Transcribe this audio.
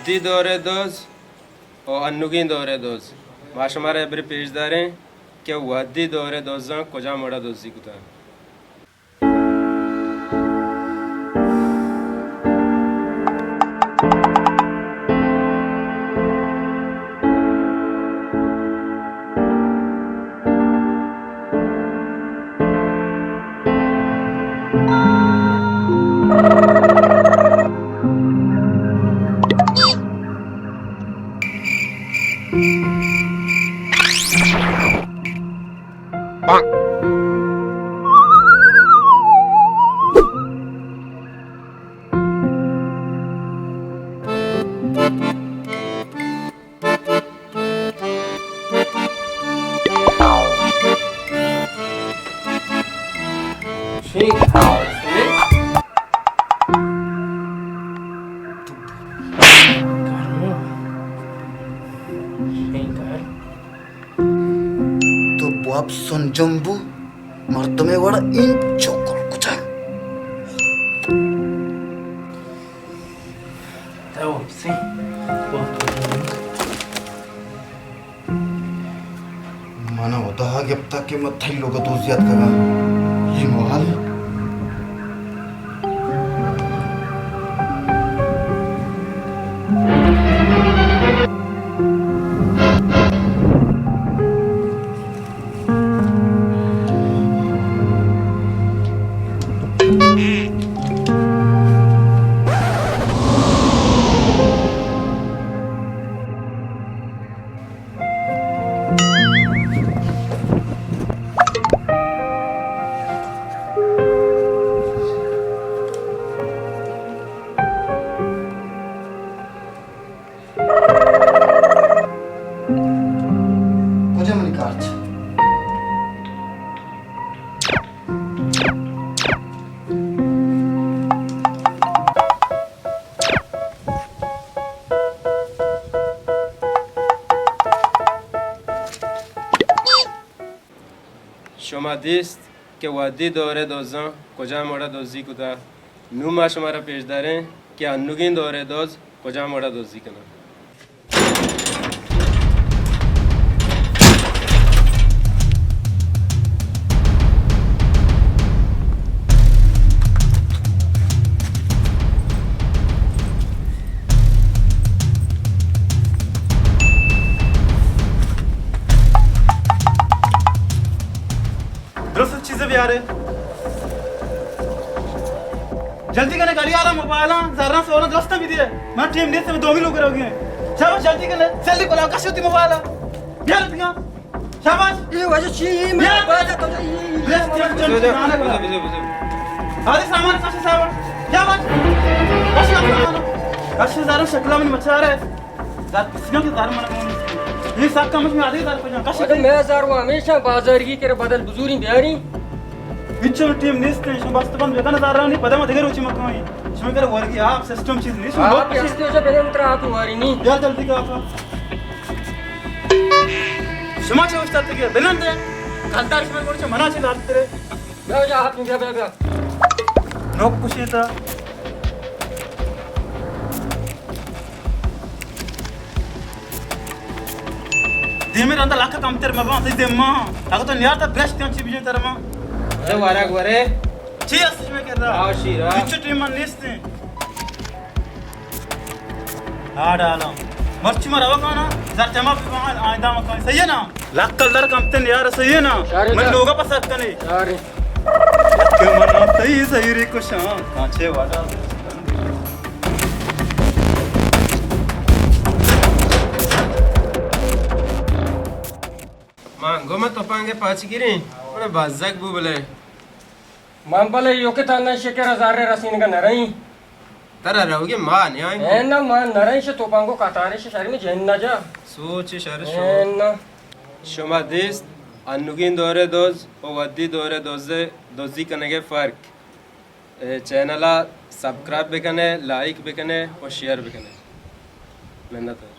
وھدی دور ءِ دز ءُ انوگیں دور ءِ دز۔ ما شمارا ابرے پیش داریں کہ وھدی دور ءِ دزاں کجام وڑا دزی کتگ۔ تو باب سنجم بو، مردمے وڑا اینچو کل کجا۔ من ہدا گپتا کہ من تئی لوگ دوزی اتکگاں۔ یہ محال۔ کجا منی کارچ؟ شما دیست کہ وھدی دور ءِ دزاں کجام وڑا دزی کتا۔ نوں ما شمارا پیش داریں کہ انوگیں دور ءِ دز کجام وڑا دزی کناں۔ درست چیزے بیارے۔ جلدی کنے گاڑی آرا موبائلاں، زراں سوراں درست بدے۔ من ٹیم نیست، من دومی لوگ روگی۔ شاباش، جلدی کنے، جلدی بلا، کشو تی موبائل۔ بیار دیگا۔ شاباش۔ یہ وجہ چی، یہ میں بیا۔ بات ہے تو، یہ، یہ، یہ بزو، بزو، بزو، بزو۔ آدے سامان کشو صاحب۔ شاباش۔ کشو سامان۔ کشو زراں شکلا من مچار ہے۔ زر پسیاں کہ زر من کون۔ یہ سب کم میں آدے زر پجان۔ کشو۔ اگر میں زر وہ ہمیشہ بازار کی کرے بدل بزوری بیاری۔ ہچ ٹیم نیست، شما بست بند بکن زرانی، پدا ما دگہ روچی مکوئیں۔ شما کرے ورگی آپ سسٹم چیز نیست، شما آپ لوگ کشی۔ ہستے جو بنن ترا آپ واری نی۔ بیا جلدی کا آپ۔ شما چه اوشتاتگے؟ بنند۔ کلدار شما گوڑ چه منا چه دارترے؟ بیا، بیا، آپ بیا، بیا، بیا۔ نوک کشی تا۔ دیمی رندا لاکھ کمتر مبان، تئی دیما۔ اگر تو نیار تا برش تیان چی بجن تر ما۔ اے وارگ ورے۔ چی است شما کرا؟ آو شیرا۔ کچھ ٹیم من نیستیں۔ ہاں ڈالا۔ مرچی ما روگا نا، زر جمع بی بہان، آئندہ ما کہیں۔ صحیح ہے نا؟ لکل در کمتن یار، صحیح ہے نا؟ شارے من جا۔ لوگا پسند کنے۔ شارے۔ کہ من تئی زہیری کشاں، کانچے والا۔ من گو من تپانگے پاچ گیریں، من بزگ بو بلے۔ من بلے یو کہ تانا شکر ہزار رسینگا نرئیں۔ ترا روگی ما نیائیں۔ اے نہ، ما نرئیں، شہ توپانگو قطارے شہ شرمی جن نہ جا۔ سوچ شر اے شو۔ نہ۔ شما دیست انوگین دورے دوز و ودی دورے دوزے دوزی کنگے فرق۔ اے چینل ء سبسکرائب بکنے، لائک بکنے و شیئر بکنے۔ منت وار۔